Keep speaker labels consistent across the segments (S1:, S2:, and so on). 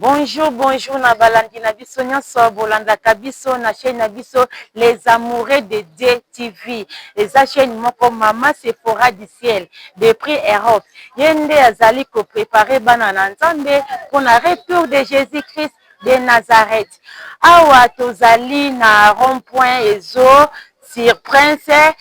S1: Bonjour, bonjour na balandi na biso nyonso bolandaka biso na chaîne na biso Les Amoureux de Dieu TV. Eza chaîne moko Mama Sephora du ciel depuis Europe. Ye nde azali ko préparer bana na Nzambe pona retour de Jésus-Christ de Nazareth. Awa tozali na rond-point ezo sur Prince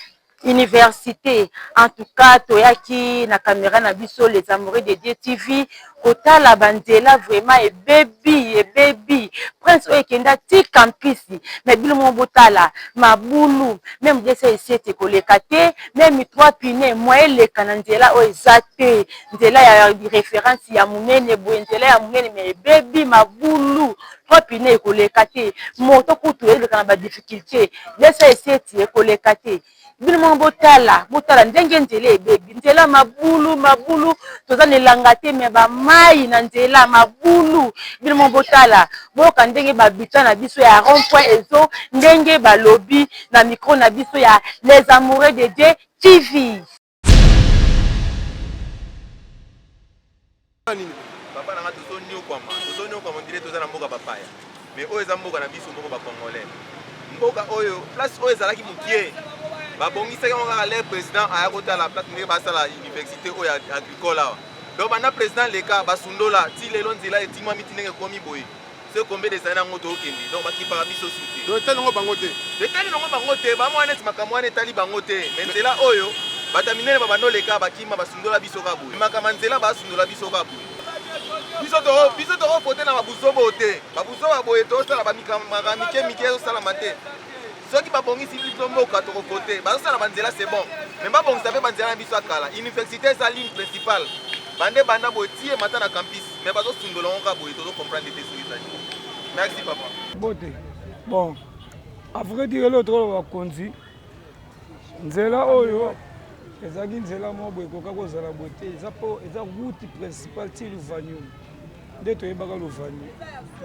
S1: Universite. En tout cas toyaki na camera na biso les amoureux de Dieu TV kotala ba nzela vraiment ebebi ebebi prince oyo ekenda ti campus mais bino moko botala mabulu meme desa esete koleka te meme trois pine moyen eleka na nzela oyo eza te nzela ya reference ya monene boye nzela ya monene mais ebebi mabulu trois pine ekoleka te moto kutu eleka na ba difficulté desa eseti ekoleka te bino moko botala botala ndenge nzela ebebi nzela mabulu mabulu toza na elanga te me bamai na nzela mabulu bino moko botala boyoka ndenge babita na biso ya rond point ezo ndenge balobi na micro na biso ya les amoureux de Dieu TV.
S2: Nini papa na nga, tozoniokwama, tozoniokwama, on dirait toza na mboka bapaya, mais oyo eza mboka na biso moko bacongolais. Mboka oyo, place oyo ezalaki mokie, babongisaki yango kaka le président aya kotala place ndenge basala université oyo agricole awa. Donc banda président leka, basundola ti lelo, nzela etimwami ti ndenge ekomi boye. Ce combien des années yango tookende? Donc bakipaka biso su te.
S3: Donc etali yango bango te.
S2: Etali nango bango te. Bamwana neti makambo wana etali bango te, mais nzela oyo bato ya minene babanda oleka, bakima, basundola biso kaka boye. Makambo ya nzela, basundola biso kaka boye. Biso tokovote na babuzobo te. Babuzoba boye tosala bamikamaka mike mike ezosalama te. Soki babongisi biso mboka, tokovote. Bazosala banzela, c'est bon, mais babongisa mpe banzela na biso ya kala. Université eza ligne principale, bande banda boye tie mata na campus, mais bazosundola yango kaka boye. Tozocomprendre te soki ezali. Merci, papa.
S4: Bote. Bon, à vrai dire, eloko tokoloba, bakonzi, nzela oyo ezalaki nzela moko boye, ekoka kozala boye te. Eza mpo eza route principale ti Lovanium, nde toyebaka Lovanium,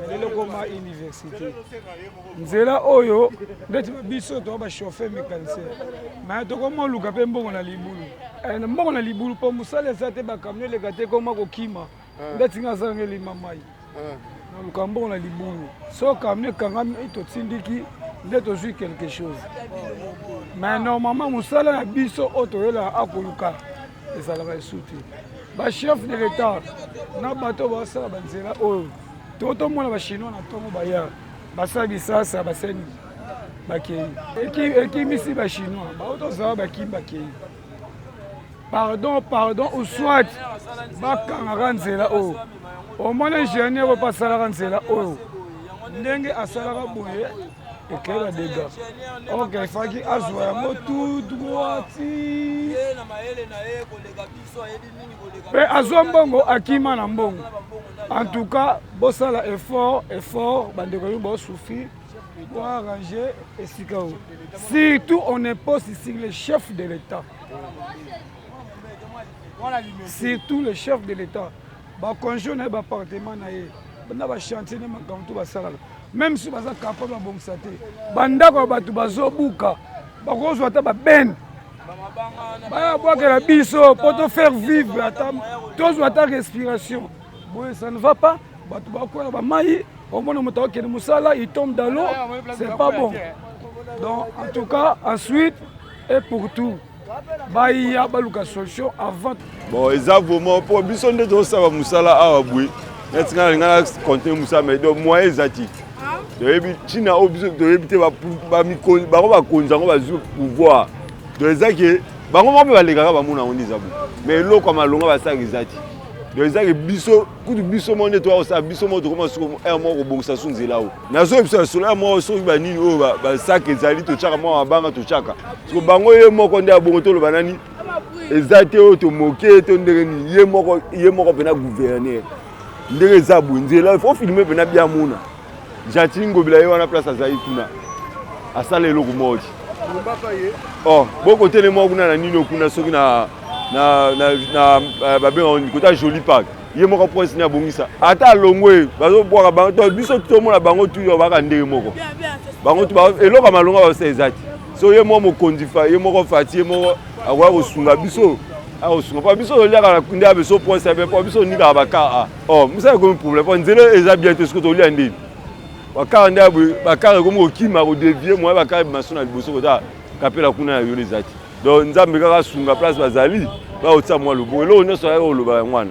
S4: mais lelo ekoma université. Nzela oyo, ndeti biso toa bachauffeur mécanicien, mais tokoma oluka mpe mbongo na libulu. Mbongo na libulu mpo mosala eza te, bacamion eleka te, ekoma kokima. Ndeti nga azalanga elima mai, naluka mbongo na libulu. So camion ekangami, totindiki nde tozwi quelque chose. Mais normalement mosala na biso oyo toyelaka akoluka ezalaka esu te. Bachef de l'État na bato basala banzela oyo, to tomona bachinois na ntongo baya, basala bisasa, basali, bakei, ekimisi bachinois bao tozala, bakimi, bakei. Pardon, pardon, ou soit bakangaka nzela oyo. Omona ingénieur oyo mpe asalaka nzela oyo, ndenge asalaka boye, ekei badégâts. Ok, efaki azwa yango tout droit ti mpe azwa mbongo, akima na mbongo. En tout cas bosala effort, effort, bandeko yo baosouffrir pour arranger esika oyo. Surtout on impose ici le chef de l'État, surtout le chef de l'État, baconjo na ye, baappartement na ye, na bachantier na makambo to basalaka, même si baza capable babongisa te. Bandako ya bato bazobuka, bakozwa ata babene, baya bwakela biso mpo to faire vivre, ata tozwa ata respiration. Boye ça ne va pas. Bato bakwela bamai, omona moto akokende mosala, il tombe dans l'eau, c'est pas bon. Donc en tout cas, ensuite et pour tout, baya baluka solution avant.
S5: Bon, eza vraiment mpo biso nde tozosala mosala awa boye. Neti ngai nalinga na continue mosala, mais donc moyen eza ti. Toyebi ntina oyo biso toyebi te. Bango bakonzi yango bazwi pouvoir, donc eza ke bango moko mpe balekaka, bamona yango nde eza boye, mais eloko ya malonga basalaka eza ti. Donc eza ke biso kutu, biso moko nde toya kosala, biso moko tokoma soko ere moko kobongisa su nzela oyo. Nazoyebi biso ya solo, ere moko soki banini oyo basaka ezali, totyaka mwa mabanga, totyaka soko bango. Ye moko nde abongo, toloba nani eza te oyo tomoke to ndenge nini. Ye moko, ye moko mpena gouverneur, ndenge eza boye, nzela faut filmer mpena bia mona. Gentiny Ngobila ye wana, place azali kuna, asala eloko moko ti. Oh, bokotele moko kuna na nini kuna, soki na babengaka kota Joli Park, ye moko prince ni abongisa. Ata alongwe, bazobwaka bango to biso tomona bango tu baka ndenge moko. Bango tu eloko ya malonga basala eza te. So ye moko mokonzi, ye moko Fati, ye moko akoya kosunga biso. Akosunga mpo biso toliaka nde ya biso poinsa bien, mpo biso onikaka bacar a o mosala ekomi problème, mpo nzela eza bien te. Soki tolia ndeni bacar nde bacar ekomi kokima, kodévier, moyen bacar ebima so na liboso kota kapela kuna ya yolo eza te. Donc Nzambe kaka asunga place bazali, bakotia mwa loboko. Eloko nyonso ayaka koloba yango wana.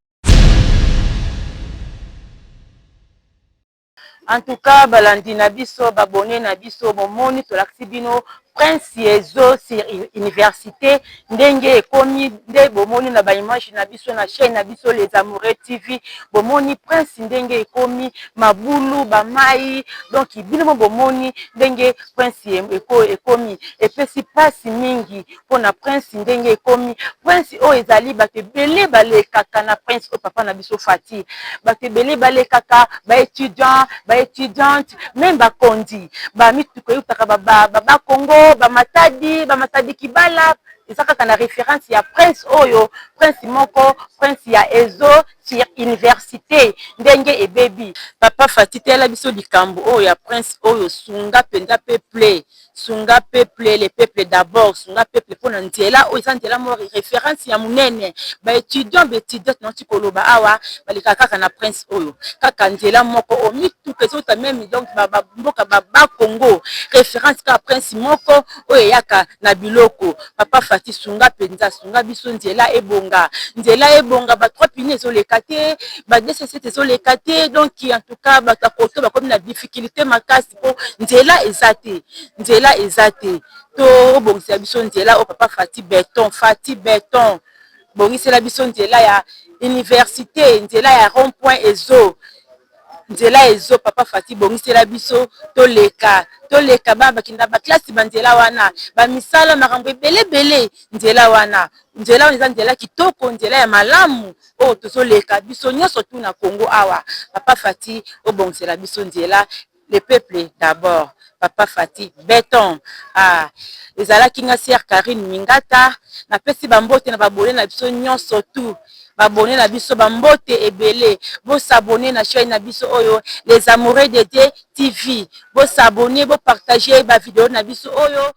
S1: En tout cas, balandi na biso, baabonnés na biso, bomoni, tolakisi bino Prince Ezo sur université ndenge ekomi. Nde bomoni na baimage na biso na chaîne na biso Les Amoureux TV, bomoni Prince ndenge ekomi mabulu, bamai. Donc bino mo bomoni ndenge Prince ekomi, epesi mpasi mingi mpona Prince ndenge ekomi. Prince oyo ezali bato ebele balekaka na Prince oyo. Papa na biso Fati, bato ebele balekaka, baétudiant, baétudiante, même bakondi, bamituka eutaka Bakongo, Bamatadi, Bamatadi Kibala, eza kaka na référence ya Prince oyo, Prince moko, Prince ya Ezo sur université ndenge ebebi. Papa Fati, tela biso likambo oyo ya Prince oyo. Sunga mpenza peuple, sunga peuple, le peuple d'abord. Sunga peuple mpona nzela oyo, eza nzela moko référence ya monene. Baétudiant, baétudiante, nauti koloba awa, balekaka kaka na Prince oyo, kaka nzela moko oyo mituka ezota même. Donc mboka Bakongo, référence kaka Prince moko oyo eyaka na biloko. Papa Fati, sunga mpenza, sunga biso, nzela ebonga, nzela ebonga. Ba trois pneus ezoleka te, ba dc7 ezoleka te. Donc en tout cas, bato ya koto bakomi na difficulté makasi mpo nzela eza te, nzela eza te. To obongisela biso nzela oyo, papa Fati Béton, Fati Béton, bongisela biso nzela ya université, nzela ya rond point Ezo, nzela Ezo. Papa Fati, bongisela biso, toleka, toleka. Bana bakenda baklasi banzela wana, bamisala, makambo ebelebele nzela wana. Nzela wana eza nzela kitoko, nzela ya malamu oyo tozoleka biso nyonso tu na Congo awa. Papa Fati, obongisela biso nzela, le peuple d'abord. Papa Fati Béton. Ah, ezalaki nga sœur Karine Mingata. Napesi bambote na baabonnés na biso nyonso tu, baabonnés na biso, bambote ebele. Bos'abonner na chaîne na biso oyo, Les Amoureux de Dieu TV. Bos'abonner, bopartager bavideo na biso oyo.